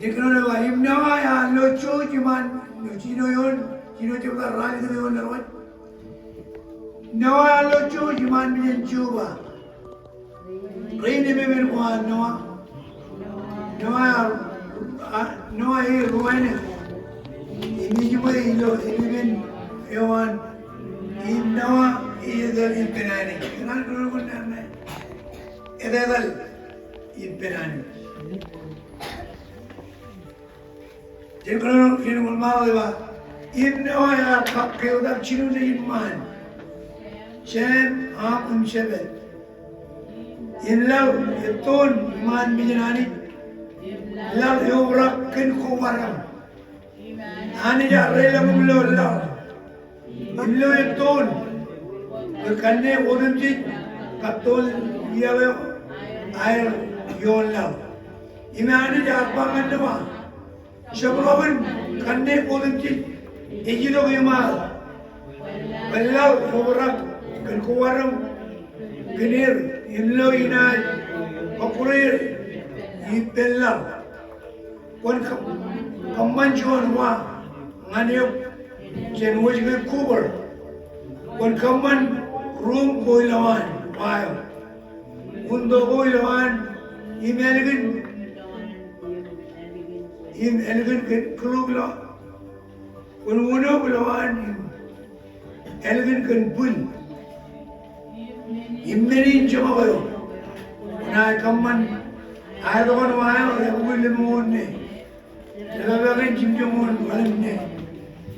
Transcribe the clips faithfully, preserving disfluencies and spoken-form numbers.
Ej kōnono ba, im Noa ear lo jouj iṃaan, ilo jino eoon, jino jebta ralitōk eoon ḷọk. Noa ear lo jouj iṃaan mejān Jeova. Rein epepen ko an Noa. Noa ear, a, Noa ej ruwainōk. Im ej jiṃwe ilo epepen eo an. Im Noa ej etal ippān Anij. Kōṇaan kōnono kōn naan ṇe. Ej etal ippān Anij. Jen kōnono, jen kōnono ṃaanḷọk ej ba, im Noa ear kab keotak jino nejin ṃaan, Shem, Ham im Jepet. Im laḷ ettoon iṃaan mejān Anij, laḷ eobrak kōn kobaram. Anij ear reiḷọk im lo laḷ. Im lo ettoon, bwe kanniōk otemjej kab toon iaḷ eo aer ioon laḷ. Im Anij ear ba ñan Noa, jab ḷọk in kanniōk otemjej ej itok eṃaō, bwe laḷ eobrak kōn kobaram kōn er, im lo inaaj kọkkure er ippān laḷ. Kwōn kōṃ-, kōṃṃan juon wa ñan eok jān wōjke Cooper. Kwōn kōṃṃan ruuṃ ko ilowaan wa eo, uno ko ilowaan, im ālikin, im ālikin kōn kūḷuk ilowaan. Kwōn uno ko ilowaan im ālikin kōn bwil. Im men in jeṃḷọk eok. Kwōnaaj kōṃṃan aetok in wa eo, ebuñbwil lemñoul ṇe, lepāpākin jimjuṃ ṇe, ḷalem ṇe,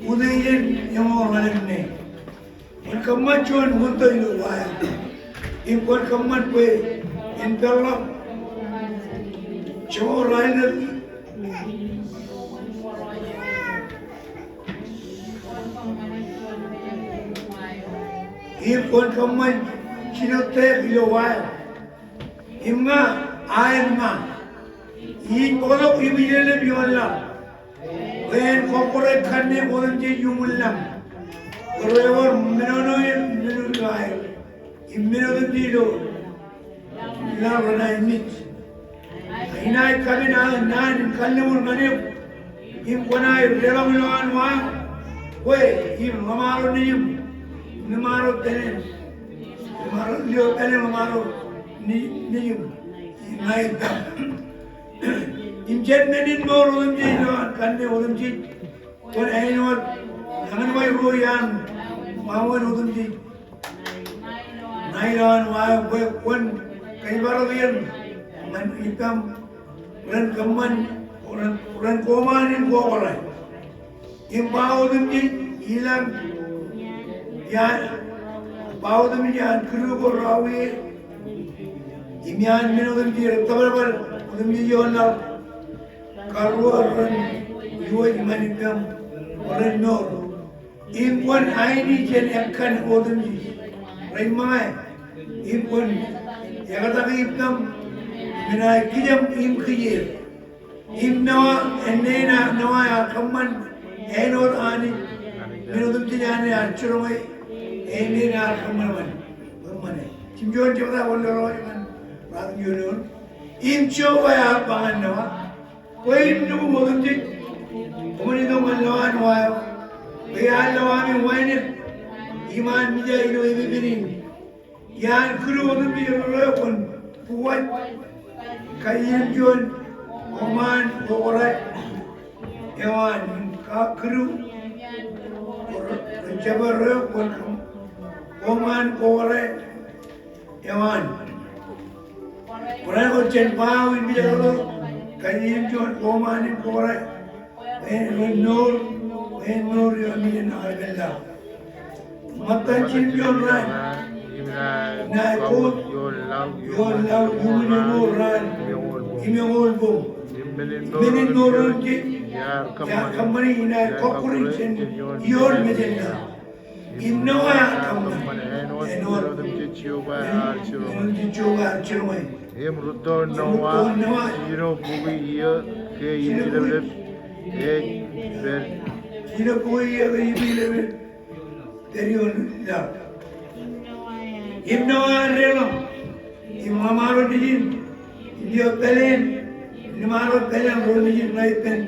utiej in eñoul ḷalem ṇe. Kwōn kōṃṃan juon uno ilo wa eo. Im kwōn kōṃṃan bwe en peḷḷọk jeṃḷọk ralitōk. Im kwōn kōṃṃan jino tek ilo wa eo. Im ña, aen ña, ij bōktok ibwijleḷap ioon laḷ, bwe en kọkkure kanniōk otemjej iuṃwin lañ. Bwe ewōr menono im menono eo aer, im men otemjej ilo laḷ renaaj mej. Inaaj kapen aō naan im kalliṃur ñan eok. Im kwōnaaj deḷọñ ilowaan wa eo, kwe, im ḷōṃaro nejiṃ, im ḷōṃaro pāleen, im ḷōṃaro, lio pāleen, ḷōṃaro ne-, nejiṃ. Im ña ij pād. Im jān men in mour otemjej ilowaan kanniōk otemjej, kwōn āinwōt ñan wōj ruo iaan ṃaṃool otemjej. Ña ilowaan wa eo bwe kwōn kōjparok er ñan ippaṃ ren kōṃṃan, ren, ren koṃaan in kōkore. Im ba otemjej ilañ iaan, ba otemjej iaan kūdu ko rawiie. Im iaan men otemjej rej tōbalbal otemjej ioon laḷ. Karuo ren iwōj iṃaan ippaṃ, ren mour. Im kwōn aini jān ekkan otemjej rej ṃōñā. Im kwōn ekataki ippaṃ men eo aer kijem im kijeer. Im Noa, āindein Noa ear kōṃṃan āinwōt Anij, men otemjej Anij ear jiroñ e, āindein ear kōṃṃan, kōṃṃane. Jimjuon jebta wōnḷọk ñan ruwatimjuon eoon. Im Jeova ear ba ñan Noa, kwe im nukūṃ otemjej, koṃwin itok ñan lowaan wa eo, bwe iar lowaan in wānōk iṃaan mejān ilo epepen in. Iaan kūdu otemjej ro eo kwōn bukwōj, kajjien juon koṃaan kōkore eo an, im kūdu ro eo jab ro eo kwōn koṃaan kōkore eo an. Kwōnaaj kōj jān bao in mejatoto, kajjien juon koṃaan in kōkore, bwe en mour, bwe en mour ioon mejān aolepen laḷ. Ṃōttan jiljilimjuon raan, inaaj kōt ioon laḷ iuṃwin eñoul raan im eñoul boñ. Men in mour otemjej iar kōṃṃani inaaj kọkkure jān ioon mejān laḷ. Im Noa ear kōṃṃan āinwōt men otemjej Jeova ear jiroñ e. Im rūtto Noa, jino bukwi iiō ke ibwileplep ej pād. Jino bukwi iiō ke ibwileplep pād ioon laḷ. Im Noa ear deḷọñ im ḷōṃaro nejin, im lio pāleen, im Imaroñ pād ñan ro nejin ṇa ippān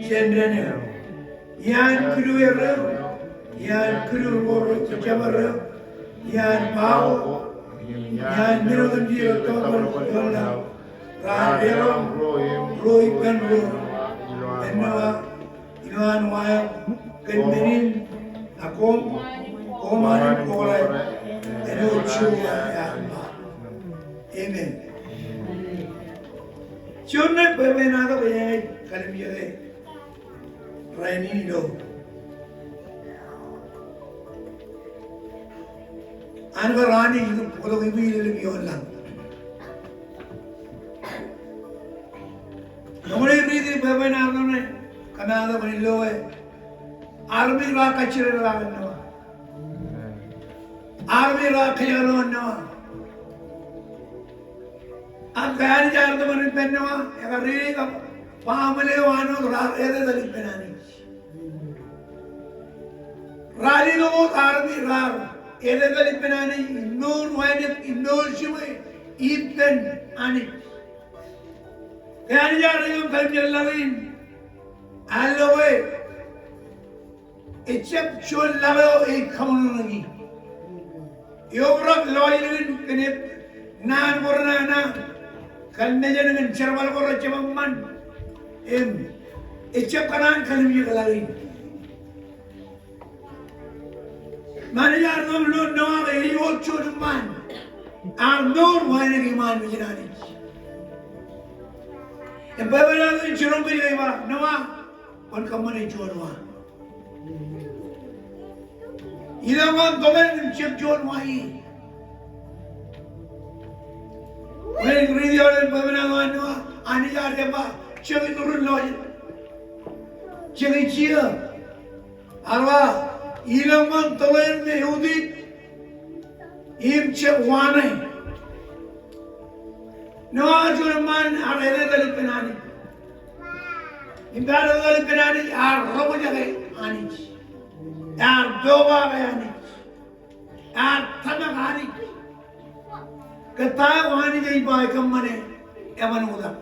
jān dān eo. Iaan kidu erreo, iaan kidu ro ro jabdewōt erreo, iaan bao, iaan men otemjej ro tọọrtọọr ioon laḷ, raar deḷọñ ro ippān ro, āinwōt ilo an wa eo kōn men in, ak koṃ, koṃ an in kōrā, āinwōt Jeova ear ba. Amen. Juon ṇe bwebwenato bwe ij kalimjeke rainin ilo an kōrā ṇe ij bōktok ipilelep ioon laḷ. Ñe ij riiti bwebwenato ṇe, kōmato kōn ilo e, armej raar kajjirere kake Noa. Armej raar kōjaro Noa. Ak ke Anij ear tōpar ippān Noa, ekar riiti kab baaṃle eo an wōt raar etetal ippān Anij. Raar itok wōt armej raar etetal ippān Anij, im mour wānōk, im mour jibwe ippān Anij. Ke Anij ear itok kalimjek laḷ in, ear lo ke ejjab juon laḷ eo ej kaṃōṇōṇō ñe. Eobrak lọjilñin kōn naan ko renana, kōn mejān kōn jerbal ko rejjab eṃṃan. Im, ejjab kōṇaan kalimjek laḷ in. Ṃanij ear tok ilo Noa ke ej wōt juon eṃṃaan. Ear mour wānōk iṃaan mejān Anij. Im bwebwenato in jiroñ kōj ke ej ba, Noa, kwōn kōṃṃane juon wa. Ilọk ñan tōl eṇ im jab juon wa ie. Kwōn riiti aolep bwebwenato an Noa, Anij ear jab ba, jekōn iturin lọjilñin. Jekōn jiō. Ear ba, ilọk ñan tōl eṇ me eutiej im jab wa ṇe. Noa juon eṃṃaan ear etetal ippān Anij. Im ear etetal ippān Anij, ear roñjake Anij. Ear pokake Anij. Ear tōmak Anij. Ke ta eo Anij ej ba ej kōṃṃane eban oktak.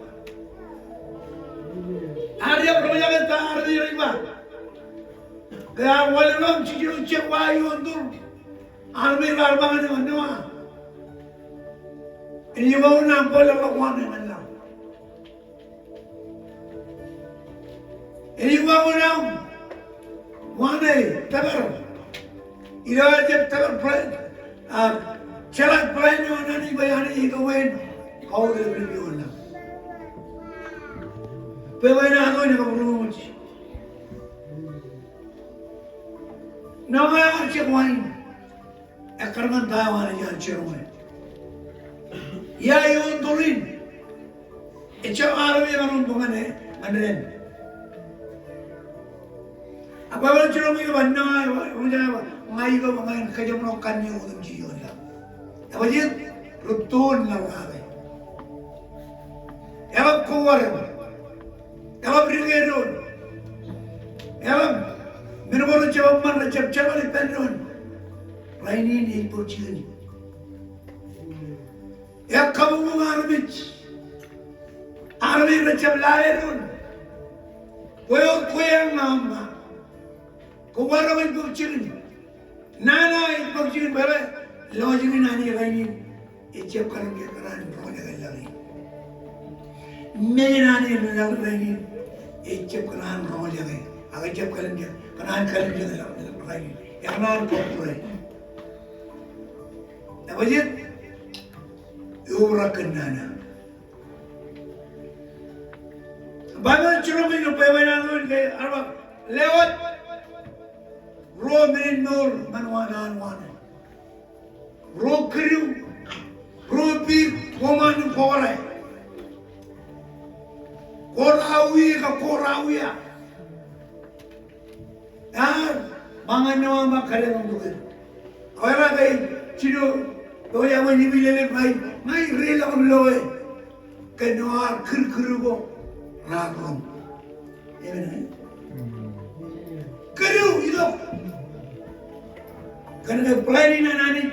Ear jab roñjake ta armej rej ba. Ke ear wanlōñ im jijet jab wa ioon tōl. Armej raar ba ñan e, Noa, enaaj ba wōt aṃ bōkḷọk wa ṇe ñan laḷ? Enaaj ba wōt aṃ wa ṇe tōpar? Ilo aer jab tōpar plan, a, jeḷā plan eo an Anij bwe Anij ej itok bwe en kautiej ioon laḷ. Bwebwenato in ekar būroṃōj. Noa ear jab wa in. Ekkar ñan ta eo Anij ear jiroñe. Ia ioon tōl in. Ejjab armej emaroñ bōk ñan e, ñan dān. Ak Baibōḷ ej jiroñ ke ej ba Noa, ej ba, ña ij kab ña in kōjjeṃḷọk kanniōk otemjej ioon laḷ. Ej ba jet, rūtto in laḷ kake. Eḷap kōwar eṇ. Eḷap dike doon. Eḷap men ko rejjab eṃṃan, rejjab jerbal ippān doon. Rainin ej bōk jikin. Ekabuñbuñ armej. Armej rejjab lale doon. Kwe wōt kwe eṇ ña eṃṃan. Kōwar eo ej bōk jikin. Nana ej bōk jikin bwe ḷọjilñin Anij rainin ejjab kalimjek kōṇaan roñjake laḷ in. Mejān Anij laḷ rainin ejjab kōṇaan roñjake. Ak ejjab kalimjek, kōṇaan kalimjek laḷ rainin. Ekōṇaan kọkkure. Ej ba jet, eobrak kōn nana. Baibōḷ ej jiroñ ke ej bwebwenato in ke ear ba, lewōj ruo men in mour ñan wa ṇe an wa ṇe. Ruo kidu, ruo pik, koṃ an in kōrā. Kōrā wie ka kōrā wia. Ear ba ñan Noa im ba kōdeḷọñ tok er. Kōrā ke jido, eo ej aṃ ipilelep ña, ña ij deḷọñ im loe. Ke Noa ear kūr kidu ko raar roñ. Amen. Kidu itok. Kōn ke plan in an Anij.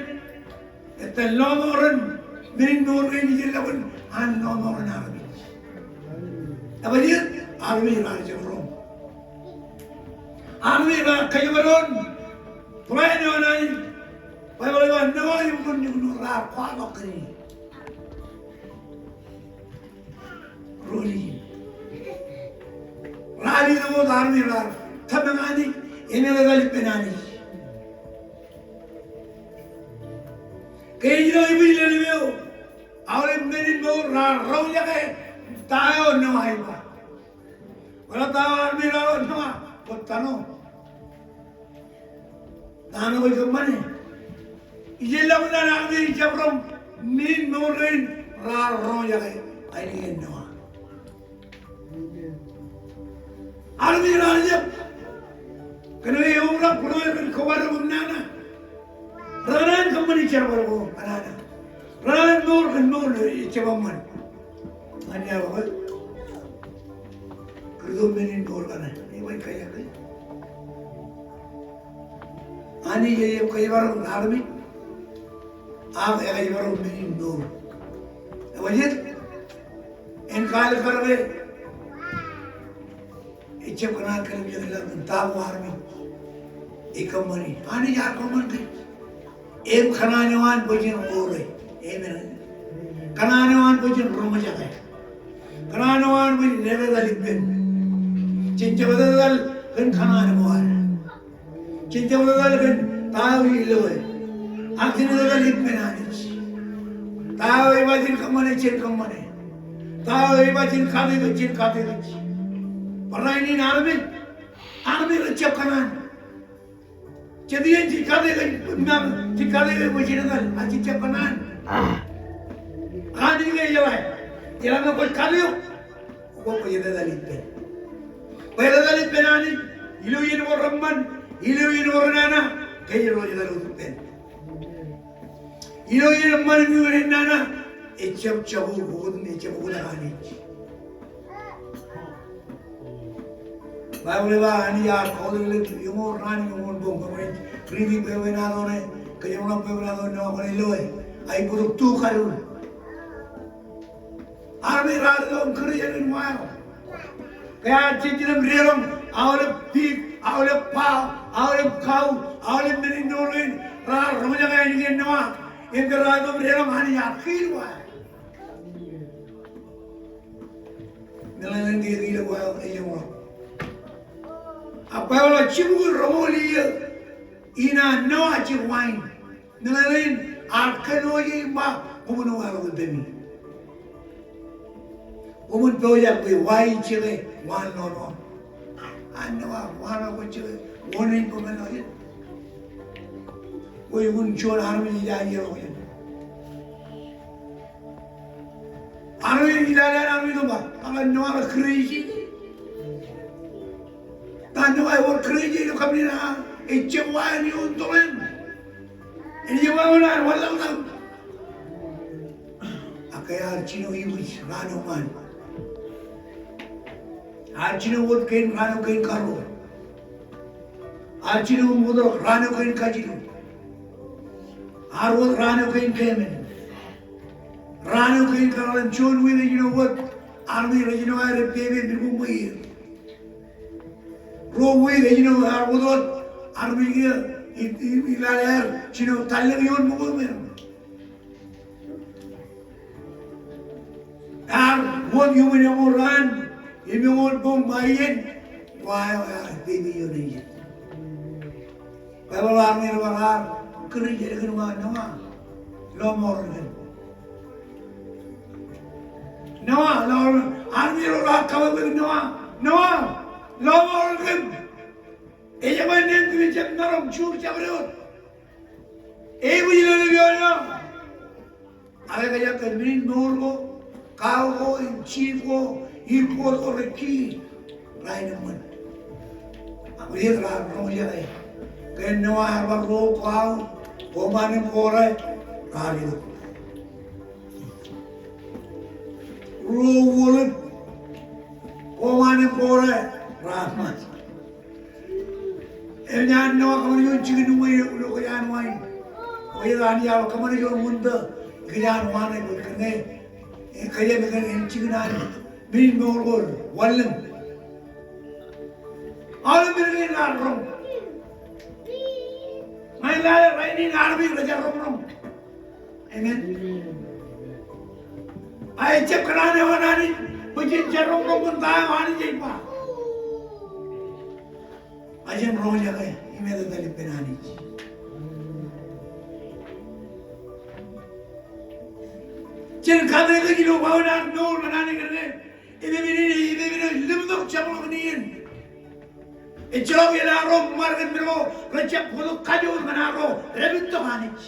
Etan lọmọọren men in mour kein ej lọmọọren, an lọmọọren armej. Ebar jet armej raar jab roñ. Armej raar kōjparok. Plan eo an Anij. Baibōḷ ej ba Noa im kōn jukjuk raar kwaḷọk kōn e. Ruo ijin. Raar itok wōt armej raar tōmak Anij im etal ippān Anij. Ke ej ilo ippaṃ ilo eo, aolep men in mour raar roñjake ta eo Noa ej ba. Kwōlo ta eo armej raar ba Noa, kwōj tano. Tano kwōj kōṃṃane. Ijellọkun an armej ej jab roñ, men in mour kein raar roñjake ainikien Noa. Armej raar jab. Kōnke eobrak, kwōlo kōn kōwaad ko im nana. Renaaj kōṃṃani jerbal ko im nana. Renaaj mour kōn mour eo ejjab eṃṃan. Ñan iọkwe. Kūrto men in mour kaṇe. Ej ba ej kajjitōk. Anij ej kōjparok armej. Ak ekōjparok men in mour. Ej ba jet. En kaalikkar ke ejjab kōṇaan kōlimjek ḷọk kōn ta ko armej ej kōṃṃane. Anij ear kōṃṃan kōj. Im kōṇaan eo an bwe jen ḷoore. Amen. Kōṇaan eo an bwe jen roñjake. Kōṇaan eo an bwe jen etetal ippān. Jen jab etetal kōn kōṇaan ko ad. Jen jab etetal kōn ta eo ej loe. Ak jen etetal ippān Anij. Ta eo ej ba jen kōṃṃane, jen kōṃṃane. Ta eo ej ba jen kate kōj, jen kate kōj. Barāinwōt armej, armej rej jab kōṇaan. Jet iien jej kate kōj, im jej kate kōj bwe jen etal, ak jej jab kōṇaan. Anij ke ejeḷā, ejeḷā ke kwōj kate eok. Kwōj etetal ippān. Kwōj etetal ippān Anij, ilo iien ko reṃṃan, ilo iien ko renana, ke ej ro etetal wōt ippān. Ilo iien eṃṃan im ilo iien nana, ejjab jako wōt im ejjab oktak Anij. Baibōḷ ej ba Anij ear kautiej ḷọk eñoul raan im eñoul boñ, kōmij riiti bwebwenato ṇe, kōjeṃḷọk bwebwenato ṇe, ak kwōnaaj loe, ak ij bōktok tu karuo. Armej raar itok im kūr ijin wa eo. Ke ear jejjet im deḷọñ aolep pik, aolep bao, aolep kau, aolep men in mour kein raar roñjake ainikien Noa. Im ke raar itok im deḷọñ Anij ear kiil wa eo. Meḷeḷein ke kiil wa eo ej eṃool. Ak Baibōḷ ej ba jibukwi roñoul iiō in an Noa ej wain. Meḷeḷein ear kōnooj im ba, koṃwin waḷọk ippemi. Koṃwin pojak bwe wa ij jeke waan ḷọk. An Noa, waan ḷọk kwōj jeke, wōn in bōk men eo ej. Kwōj wōn juon armej ej ajeḷọk ijin. Armej ej lale an armej ito ba, ak Noa ej crazy. Ta Noa ewōr crazy ilo company eo an, ejjab wa eo eoon toḷ eṇ. Ejjab wa eo eoon an wanlaḷtak. Ak ke ear jino iwōj raan eo eṃṃan. Ear jino wōt kein raan eo kein karuo. Ear jino im wōtlọk raan eo kein kajilu. Ear wōt raan eo kein kemān. Raan eo kein karuo im juon wiik ej jino wōt armej rej jino aer pepe men ko ṃweiie. Ruo wiik ej jino ear wōt wōt armej kiiō ij, ij, ij lale aer jino tallōñ ioon ṃōko men. Ear wōt iuṃwin eñoul raan im eñoul boñ ṃae iien, wa eo ear pepe ioon ijin. Baibōḷ ej ba armej ro raar kūr ijin, ej ba Noa, lọmọọren kōm. Noa, lọmọọren, armej ro raar kōṃṃan bwe Noa, Noa, lọmọọren kōm. Ejjab ba neen kōm ejjab maroñ, jur jabdewōt. Ej bwij ilo ḷeo eo. Ak ekōjak ke men in mour ko, kau ko, im jip ko, im kōt ko rej kiil, raar eṃṃan. Ak rej roñjake. Ke Noa ear bar ruo kau, koṃaan im kōrā, raar itok. Ruo uwōḷep, koṃaan im kōrā, raar eṃṃan. Eñin an Noa kōṃṃane juon jikin uwe ilo kōjaan wa in. Kōjaan an Noa kōṃṃane juon wūntō kōjaan wa in, kōn ke kōjaan kōn en jikin an Im mour ko wanlōñ. Aolep men kein raar roñ. Ña ij lale rainin armej rej roñroñ. Amen. A ejjab kōṇaan eo an Anij bwe jen jab roñroñ kōn ta eo Anij ej ba. A jen roñjake im etetal ippān Anij. Jen kate kōj ilo wāween an mour ñan Anij kōnke ememen in, ememen in limtok jabdewōt in. Ejjeḷọk iien arro ṃad kōn men ko rejjab bōktok kajoor ñan arro dāpij tok Anij.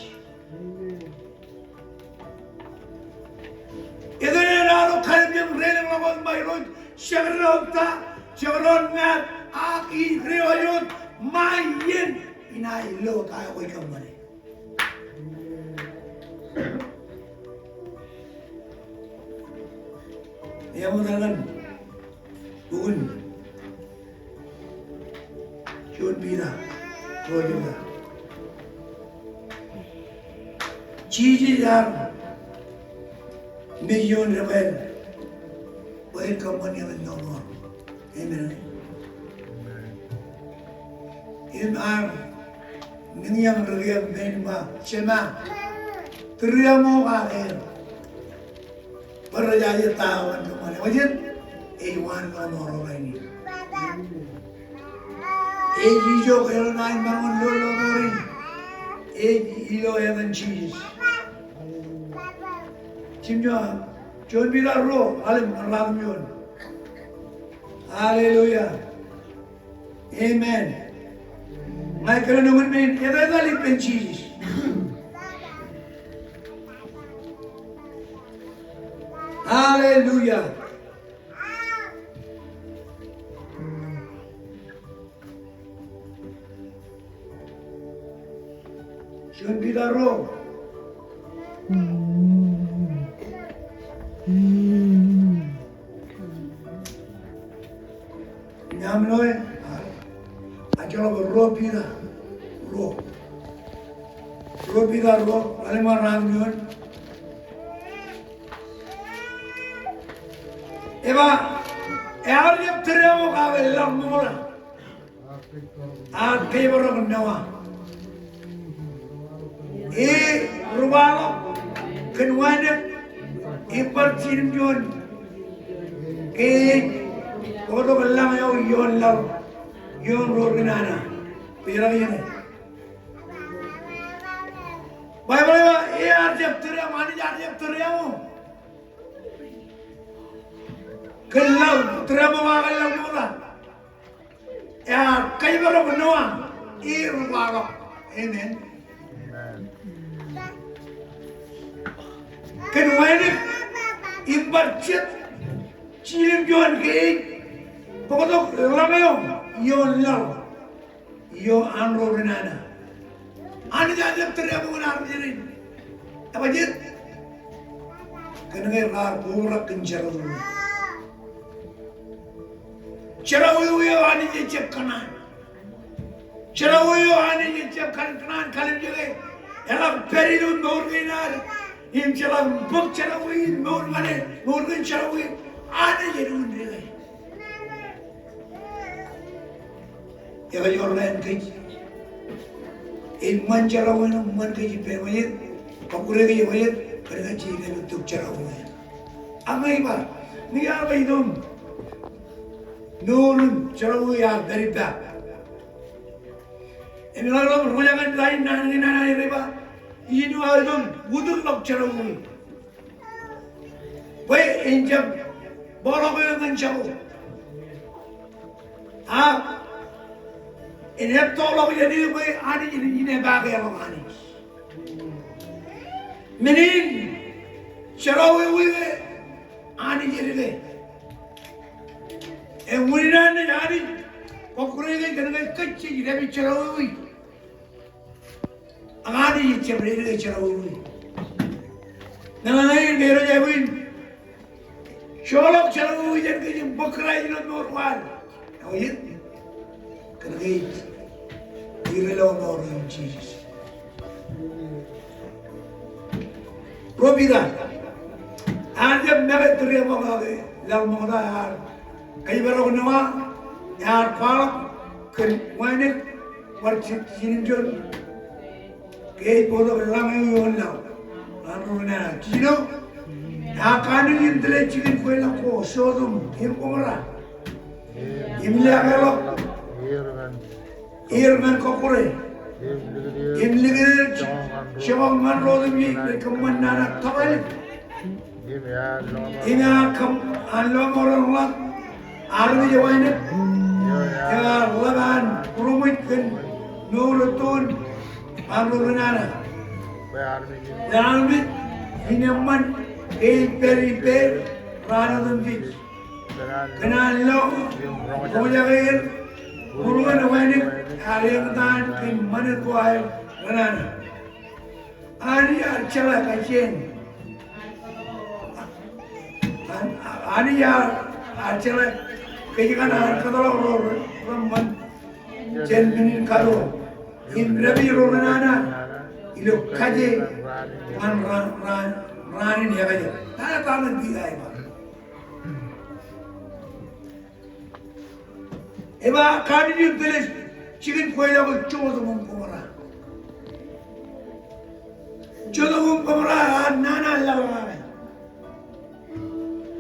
Etan eo arro kallimjek im reiḷọk ḷọk wōt ṃae Irooj, jekdọọn ta, jekdọọn maat, ak ij reiwaj wōt ṃae iien inaaj lo ta eo kwōj kōṃṃane. Eṃōj ñan bok in Jon Piter, ruo Piter. Jisōs ear mej ioon debwāāl bwe en kōṃṃan ñan ṇe ṇe. Amen. Im ear niñiañ ri kiiō im ba, Jema, tūriaṃo kake er. Bwe rejaje ta eo an kōṃṃane. Ej waan ilo mour rainin. Ej ijo ke eḷap aer maroñ in lo ilo mour in. Ej ilo etan Jisōs. Jimjuon, Jon Piter ruo, ḷalem ñan ruatimjuon. Hallelujah. Amen. Ña ij kōnono ñan men in etetal ippān Jisōs. Hallelujah. Jon Piter ruo. Ñan ṇe, a, a, ejjeḷọk ruo Piter ruo. Ruo Piter ruo, ḷalem ñan ruatimjuon. Ej ba, ear jab tūriaṃo kake laḷ ṃokta. Ak kōjparok Noa. E ruwaḷọk kōn wānōk im bar jiljilimjuon ke ej bōktok lañ eo ioon laḷ ioon ro rinana. Bwe ejjeḷọk iien. Baibōḷ ej ba ear jab tūriaṃo, Anij ear jab tūriaṃo kōn laḷ, tūriaṃo kake laḷ ṃokta. Ear kōjparok Noa, e ruwaḷọk. Amen. Kōn wānōk im bar jet jiljilimjuon ke ej bōktok lañ eo ioon laḷ ioon ro rinana. Anij ear jab tūriaṃo kōn armej rein. Ebajeet? Kōnke raar bōkrak kōn jerọwiwi. Jerọwiwi eo Anij ejjab kōṇaan. Jerọwiwi eo Anij ejjab kōṇaan, kōṇaan kallimjeke. Eḷak pād ilo mour kein ad. Im jeḷak bōk jerọwiwi, mour ñan e, mour kein jerọwiwi. Anij elukkuun dike. Ekajorrāān kōj. Eṃṃan jerọwiwi ṇe, eṃṃan kōj ippān, ebajeet? Kọkkure kōj, ebajeet? Kōn kōj jej kōṇaan tok jerọwiwi. Ak ña ij ba, ñe ear ba itok mour im jerọwiwi ear pād ippa. Im eḷap ḷọk roñjake in rainin, naan kein an Anij rej ba, ijin eo aō itok, utūrḷọk jerọwiwi. Bwe en jab bōkḷọk eō ñan jako. Ak en ettoḷọk jān e bwe Anij en, en epaake ḷọk Anij. Men in jerọwiwi ke Anij edike. Im unin an Anij, kọkkure kōj kōnke kōj jej dāpij jerọwiwi. Ak Anij ejjab edike jerọwiwi. Ñan ñe ej ba eo ej ba in, joḷọk jerọwiwi jān kōj im bōk Kraist ilo mour ko ad. Ebajeet? Kōnke ej ilo mour in Jisōs. Ruo Piter. Ear jab make tūriaṃo kake Laḷ ṃokta ear kōjparok Noa, ear kwaḷọk kōn wānōk bar jinenjoñ ke ej bōktok lañ eo ioon laḷ. Ḷañ ro renana. Jiljino, ear kanooj in tōl jikin kweilọk ko Sodom im Gomorra im liaakḷọk er ñan kọkkure im likūt er joñak ñan ro otemjej rej kōṃṃan nana tọpālik. Im ear kōm an lọmọọren ḷap armej eo wānōk, ear ḷap an būroṃōj kōn mour ettoon an ro renana. Bwe armej in eṃṃan ke ej pād ippāer raan otemjej. Kōn an lo roñjake er būruon eo wānōk ear eñtaan kōn ṃanit ko aer renana. Anij ear jeḷā kajjien. An, Anij ear, ear jeḷā kōj kōṇaan kōtḷọk ro reṃṃan jān men in kato im dāpij ro renana ilo kaje ñan raan, raan, raan in ekajet. Nana ta ṇe Piter ej ba? Ej ba kanooj in tōl jikin kweilọk ko Sodom im Gomorra. Sodom im Gomorra ear nana laḷ raṇe.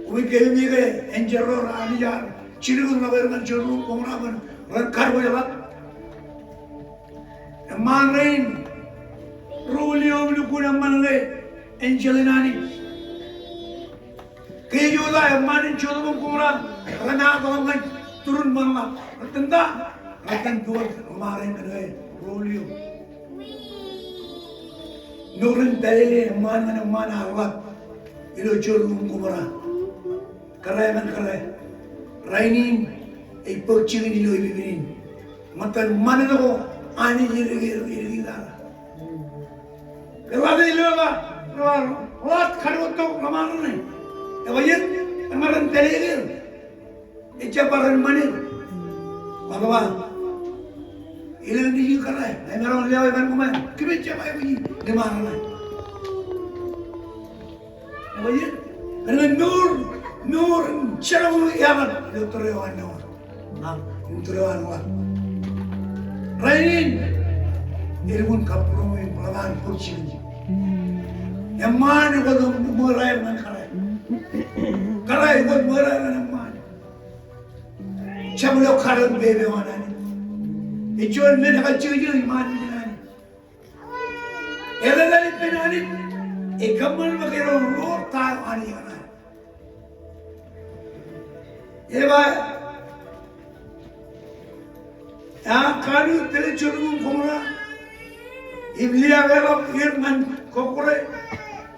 Koṃij keememej ke enjeḷ ro Anij ear jilkinḷọk er ñan Sodom im Gomorra bwe ren kadwōjḷọk. Eṃṃaan rein ruo lio im lukkuun eṃṃan ke enjeḷ in Anij. Ke ej ota eṃṃaan in Sodom im Gomorra remaatḷọk ñan turin ṃanḷap. Rūttan ta? Rūttan duwōt ṃarein kōn ke ruo lio. Mour in pālele eṃṃaan ñan eṃṃaan ear ḷap ilo Sodom im Gomorra. Kōrā ñan kōrā. Rainin ej bōk jikin ilo epipen in. Ṃōttan ṃanit ko Anij eddōk, eddōk, eddōk etaḷa. Ke ḷak ilo ba, ḷak, ḷak kadwōjtok ḷōṃaro ṇe. Eba jet, eṃṃan ren pālele. Ejjab bar ren ṃanit. Ḷak ba, ilo nejin kōrā, emaroñ in lewōj ban kōṃṃan. Kōmij jab aikuji limaro ṇe. Eba jet, kōn ke mour, mour in jerọwiwi eaḷap ilo tōre eo an Noa. Im tōre eo an ḷap. Rainin, elukkuun kabbūroṃōj im ḷap an bōk jikin. Eṃṃaan ej wōt ṃōraer ñan kōrā. Kōrā ej wōt ṃōraer ñan eṃṃaan. Jab ilo karin pepe eo an Anij. Ej juon men ekajjikjik iṃaan men Anij. Eḷap ippān Anij, ej kōṃṃan bwe kōrā ro ta eo Anij ekōṇaan. Eba, ear kanooj tōl Sodom im Gomorra, im liaakḷọk er ñan kọkkure,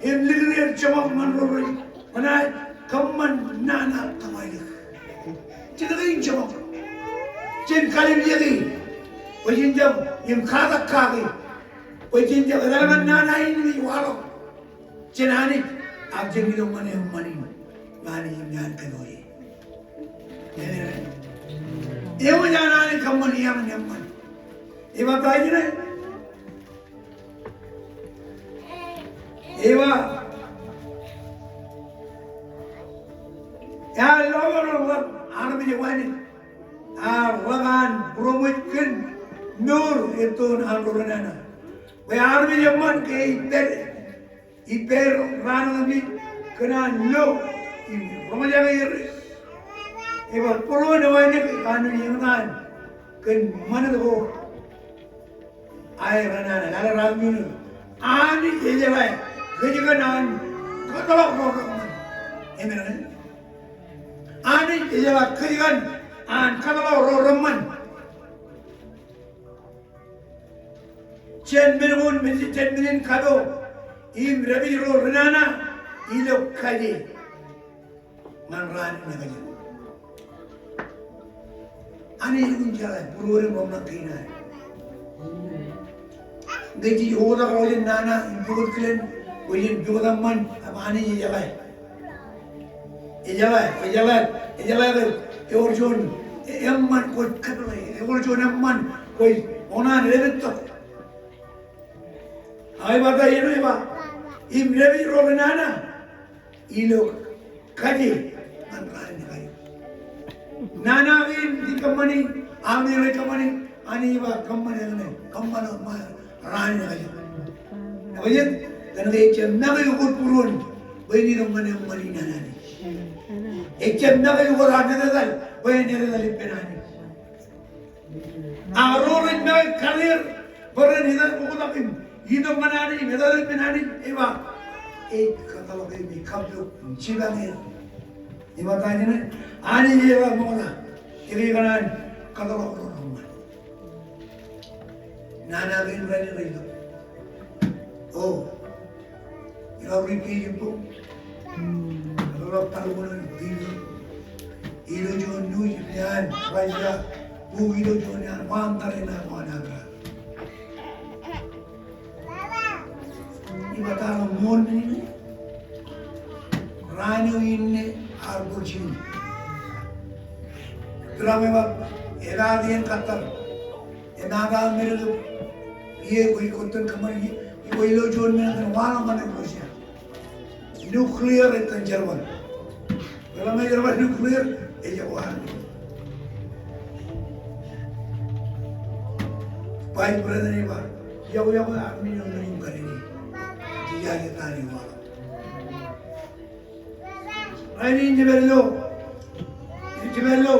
im likūt er joñak ñan ro rej kōṇaan kōṃṃan nana tọpālik. Jen kein joñak. Jen kalimjeki. Bwe jen jab im katak kaki. Bwe jen jab etal ñan nana in ej waḷọk jān Anij, ak jān ilowaan eṃṃan in, Anij im naan kōnono. Amen. Ewōr an Anij kōṃṃan iaḷ in eṃṃan. Ej ba ta ijin ṇe? Ej ba, ear lọmọọren ḷap armej eo wānōk, ear ḷap an būroṃōj kōn mour ettoon an ro renana. Bwe armej eṃṃan ke ej pād ippāer raan otemjej kōn an lo im roñjake er. Ej ba būruon eo wānōk ej kanooj eñtaan kōn ṃanit ko aer renana, lale raar juon. Anij ejeḷā kōj kōn an kōtḷọk ro reṃṃan. Amen. Anij ejeḷā kōj kōn an kōtḷọk ro reṃṃan. Jān men ko, men, jān men in kapo im dāpij ro renana ilo kaje ñan raan in ekajet. Anij elukkuun jeḷā būruod im ḷōmṇak kein aer. Ñe jej oktak ḷọk jān nana im pukot kilen, bwe jen pukot eṃṃan, ak Anij ejeḷā. Ejeḷā, ejeḷā, ejeḷā ke ewōr juon eṃṃan kwōj kōtḷọk, ewōr juon eṃṃan kwōj kōṇaan lepettok. Ak ej ba ta eo ej ba, im dāpij ro renana ilo kaje ñan raan in kajo. Nana kein ij kōṃṃani, ami rej kōṃṃani, Anij ej ba kōṃṃan eñṇe, kōṃṃan ṃōṃ raan in kajo. Ekwe jet, kōnke ejjab make ukot būruon bwe en itok ñan eṃṃan in an Anij. Ejjab make ukot aō etetal bwe en etetal ippān Anij. Ak ro rej make karier bwe ren etetal oktak im itok ñan Anij im etetal ippān Anij, ej ba, ej kōtḷọk im ej kappok im jipañ er. Im ej ba, Anij ej ba ṃokta, ekwe ikōṇaan kōtḷọk ro reṃṃan. Nana kein rainin rej lo. O. Ilo ri page in bok. Ilo tar eo an Piter. Ilo juon news in an Russia. Bok ilo juon an ṃaan tariṇae ko an Russia. Ij ba ta ḷọk ṃool men in. Raan eo inne ear bōk jikin. Trump ej ba, epaak iien kōttar. Epaak men eo, ie, kwōj kōttar kōṃṃan ie, kwōj lo juon men etan waḷọk ñan Russia. Nuclear etan jerbal. Kwōlo me jerbal nuclear, ejjab waḷọk. Vice President ej ba, iọkwe, iọkwe, armej eo ren im kar ie. Jijaje ta eo waḷọk. Rainin ij pād ilo, ij pād ilo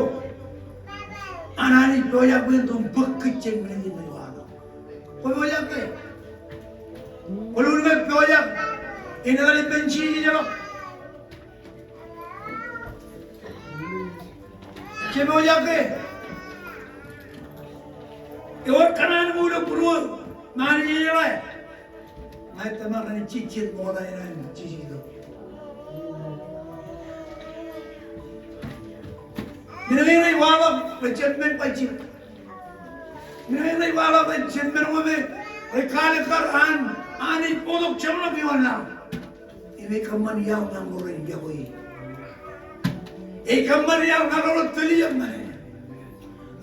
an Anij pojak bwe en tok bōk kōj jān men in ej waḷọk. Kwō pojak ke? Kwō lukkuun ke pojak in etal ippān Jisōs ḷọk? Kwō pojak ke? Ewōr kōṇaan ṃool eo būruō ṃaan eo ej jeḷā. Ña ij tōmak ñan jejjet ṃokta in an Jisōs eo. Men kein rej waḷọk rej jab men bajjek. Men kein rej waḷọk rej jab men ko me rej kaalikkar an Anij bōktok jeṃḷọk ioon laḷ. Im ej kōṃṃan iaḷ ñan ro rej iọkwe e. Ej kōṃṃan iaḷ ñan ro rej tōl ijeṇ ñan e.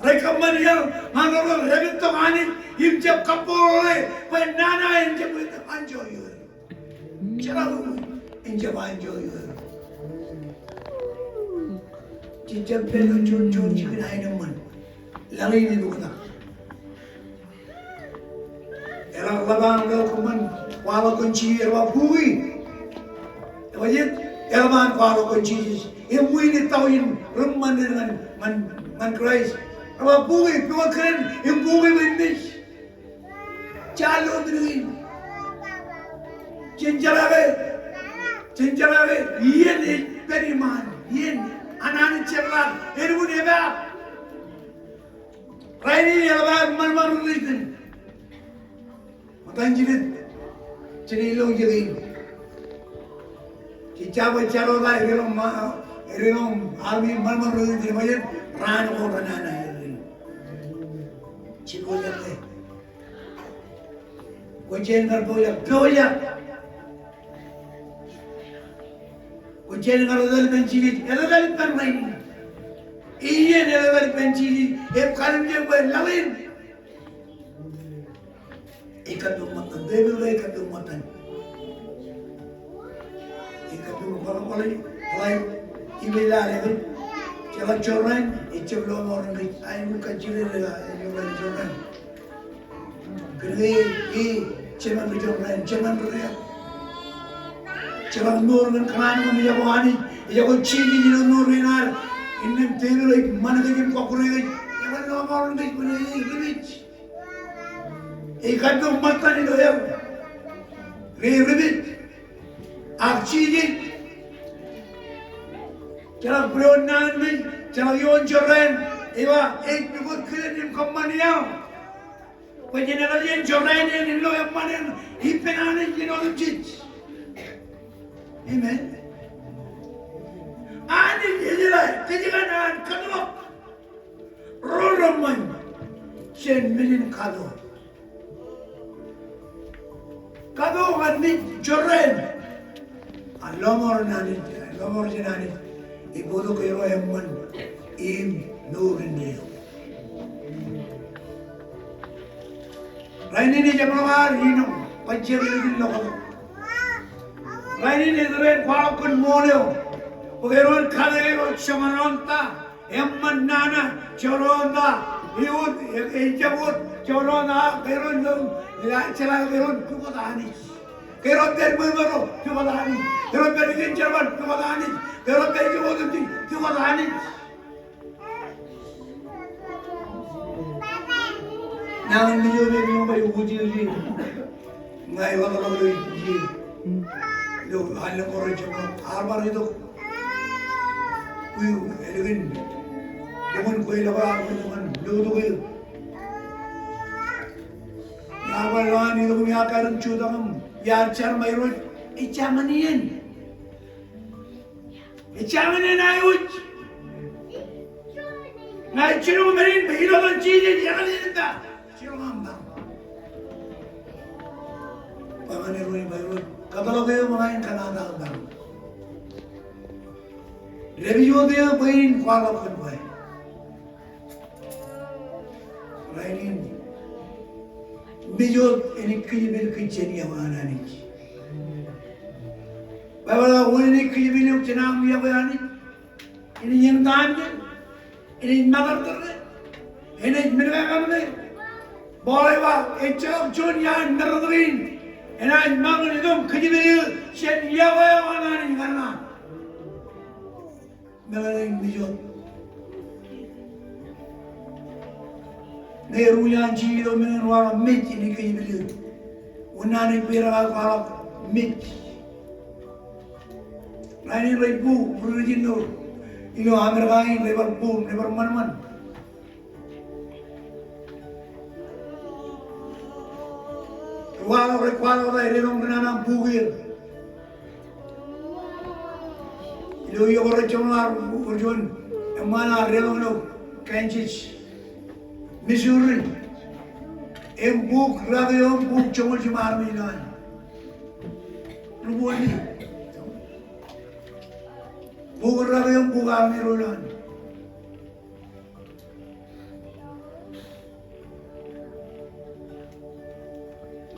Rej kōṃṃan iaḷ ñan ro rej depettok Anij im jab kappokle bwe nana en jab enjoy er. Jeḷā ko en jab enjoy er. Jej jab pād ilo juon, juon jikin aenōṃṃan. Laḷ in ej oktak. Eḷap ḷap an ḷeo kōṃṃan kwaḷọk kōn Jisōs, eḷap bukwi. Ej ba jet, eḷap an kwaḷọk kōn Jisōs. Im wūnin tọujin reṃṃan ñan, ñan, ñan Kraist. Eḷap bukwi, pukot kōn, im bukwi bwe en mej. Jaar lo men in. Jen jeḷā ke, jen jeḷā ke, iien ej pād iṃaan, iien an Anij jepḷaak, elukkuun epaak. Rainin eḷap aer ṃanṃan ri-Kūrjin. Ṃōttan jilōt, jilōt ilo ijekein. Jej jab jar wōt aer ilo ṃa-, ilo armej ṃanṃan ri-Kūrjin, ṃōjin raan ko renana ilo. Jej pojak ke? Kwōj jañin kar pojak, pojak. Kwōj jañin kar etetal ippān Jisōs, etetal ippān rainin. Iien etetal ippān Jisōs, im kallimjek bwe laḷ in ej kappok ṃōttan, Baibōḷ ej kappok ṃōttan. Ej kappok ṃōttan, ṃōttan, ṃōttan, im ej lale kōj. Jeḷā jorrāān, ejjab lọmọọren kōj, aikuj kajjitōk, ejjab lọmọọren jorrāān. Kōnke e, e, jeṃaan ri jorrāān, jeṃaan ri deḷọñ. Jeḷā mour ñan kōṇaan eo im ejako Anij, ejako Jisōs ilo mour in ad. Innām Devid ej ṃan kōj im kọkkure kōj. Ejako lọmọọren kōj, kōnke e ri mej. Ej kappok ṃōttan ilo eō. Ri, ri mej. Ak Jisōs. Jeḷā bwe eo naan in mej, jeḷā ioon jorrāān, ej ba, ej pukot kilen im kōṃṃan iaḷ. Bwe jen etal iien jorrāān in, in lo eṃṃan in ippān Anij in otemjej. Amen. Anij ej jeḷā, kōjkan an kōtḷọk ro reṃṃan jān men in kato. Kato ñan mej jorrāān. Ak lọmọọren Anij, lọmọọren Anij. Ej bōktok ro eṃṃan im mour in deḷọñ. Rainin ejjeḷọk ad innām bajjek ilo ḷọk. Rainin ej rej kwaḷọk kōn ṃool eo. Kōjeañ kate Irooj, joñan ta, eṃṃan nana, joñan ta, iwōj, ejjab wōt, joñan ta, Irooj, ilo, ejjeḷọk Irooj, pukot Anij. Kōjeañ pād ṃweo ṃōro, pukot Anij. Kōjeañ pād iien jerbal, pukot Anij. Kōjeañ pād iien otemjej, pukot Anij. Nañinmej eo eṃōj baj ujeje. Ña ij wōtlọk ilo ijin. Ilo allōñ ko rej jab bar itok. Kwe eo, ālikin. Eṃṃan kwe eo bar itok ñan lotok eo. Iar bar lowaan itok im iar karin jutak im iar jar im Irooj ej jañin iien. Ej jañin iien aiwōj. Ña ij jiroñ men in bwe ilo etan Jisōs etal in ta. Jiroñ aṃ tañ. Ba ñan Irooj, ba Irooj, kōtḷọk eō bwe ña in kōṇaan aṃ tañ. Dāpij wōt eō bwe in kwaḷọk kōn bwe Rainin, mej wōt enaaj kōjepel kōj jān yokwe an Anij. Baibōḷ ej ba wōn enaaj kōjepel eok jān aṃ yokwe Anij, enaaj eñtaan kōj, enaaj matōrtōr kōj, enaaj men kakaṃ kōj. Paul ej ba, ejjeḷọk juon iaan matōrtōr in enaaj ṃakūt itok kōjepel eō jān yokwe eo an Anij ñan ṇa. Meḷeḷe in mej wōt. Ñe eruj an Jisōs ilo men in waḷọk mej enaaj kōjepel eō. Wōn naan ej kwe raar kwaḷọk mej. Rainin rej bōk, ri-rijin ro ilo Amerika in rej bar bōk, rej bar ṃanṃan. Ri-kwaḷọk, rej kwaḷọk ta, rej deḷọñ kōn an aṃ bōk er. Ilo iiō ko rej joñoul ar, ilo juon eṃṃaan ear deḷọñ ilo Kansas, Missouri. Im bōk rak eo, im bōk joñoul jiṃ armej ilowaan. Ri-bōk eo. Bōk rak eo, im bōk armej ro ilowaan.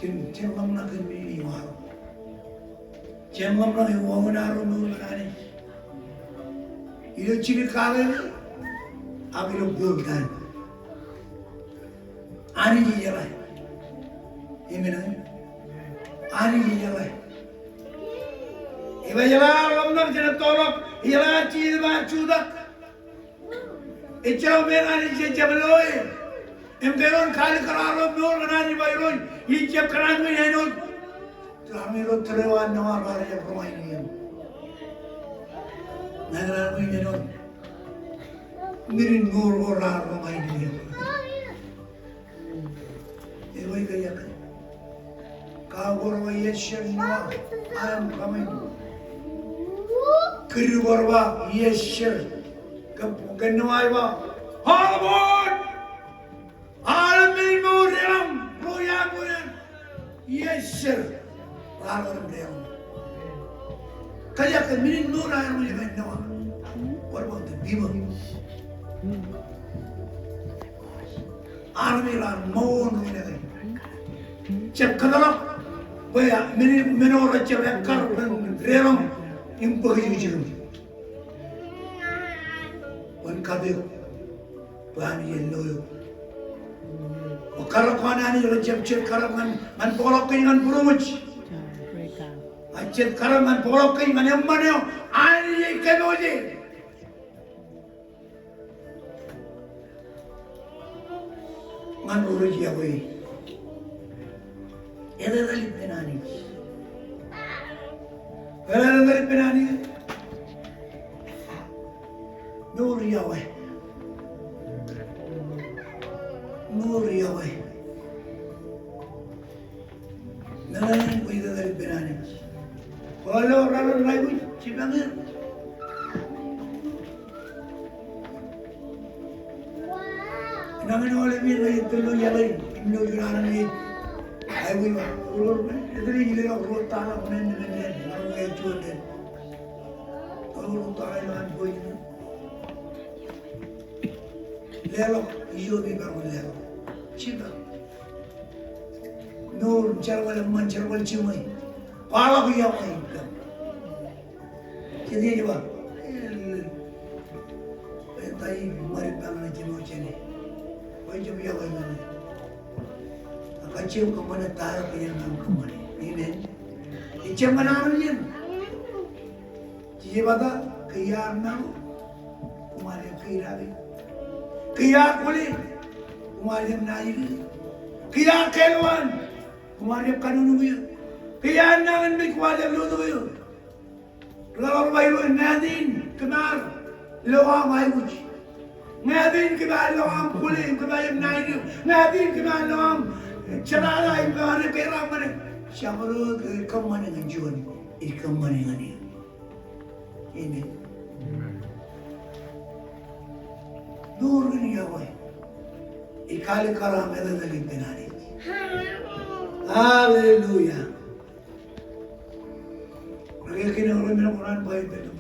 Jen, jen ḷōmṇak kōn men in ej waḷọk. Jen ḷōmṇak im wāween arro mour ñan Anij. Ilo jidik kake, ak ilo bōk eo an. Anij ej jeḷā. Amen. Anij ej jeḷā. Im ej jeḷā ḷōmṇak, jen etto ḷọk, ej jeḷā Jisōs ej ba jutak. Ejjeḷọk men Anij ejjab loe. Im kōjeañ kalikkar arro mour ñan Anij ba Irooj, ij jab kōṇaan ṃōj āinwōt armej ro tōre eo an Noa raar jab roñain eō. Ña ikōṇaan ṃōj āinwōt men in mour ko raar roñain eō. Ewōr kōjeañ. Kau ko rej ba, "Yes, sir, Noah, I am coming." Kūr ko rej ba, "Yes, sir." Kōn, kōn Noa ej ba, "All aboard!" Aolep men in mour deḷọñ, ro iaan ro iaan. "Yes, sir." Raar kar deḷọñ. Kōjeañ, men in mour eo ear ṃōj kōn Noa. What about the people? Armej raar ṃool ro ilowaan. Jab kōtḷọk bwe men, men ko rej jab ekkar kōn deḷọñ im bōk jikin. Bwe en kate eok, bwe Anij en lo eok. Bwe karōk ko an Anij rej jab jet karōk ñan, ñan bōkḷọk kōj ñan būroṃōj. Ak jet karōk ñan bōkḷọk kōj ñan eṃṃan eo Anij ej kōpooje. Ñan ro rej yokwe. Etetal ippān Anij. Etetal ippān Anij. Mour yokwe. Mour yokwe. Meḷeḷe in bwe etetal ippān Anij. Bwe ilo raar ḷọk ṇa ikuj jipañ er. Nañin aolep iien ṇe ej tōl ilo iaḷ in, im ilo juon armej ej aikuj ba, "Ro, ro, etetal ilo ḷọk ro tata men, men, men, men, ro ej juon men." Ro, ro tata ilo an bwe in. Leḷọk ijo ej ba ro leḷọk. Jipañ. Mour, jerbal eṃṃan, jerbal jiṃwe. Kwaḷọk iọkwe ippaṃ. Jet ej ba, Ṃaddik ṃōk ñan Jemān, Jemān. Bwe jen jab yokwe ñan e. Ak kajjioñ kōṃṃane ta eo kwōj kōṃṃane. Amen. Ejjab ñan armej in. Jisōs ej ba, ke iar maroñ, koṃ ar jab keidake. Ke iar kwōle, koṃ ar jab naaj dik. Ke iar kelwaan, koṃ ar jab kanuknuk eō. Ke iar nañinmej, koṃ ar jab lotok eō. Ḷọk ḷọk ba ilo ñāāt in kōm ar lo aṃ aikuj. Ñāāt in kōm ar lo aṃ kwōle im kōm ar jab naaj dik. Ñāāt in kōm ar lo aṃ jerata im kōm ar jab kerak ṃōṇe. Jabdewōt ej kōṃṃane ñan juon, ej kōṃṃane ñan eō. Amen. Mour kein yokwe ej kaalikkar aṃ etetal ippān Anij. Hallelujah. Rōkān kein eo rej men ko ren Baibōḷ.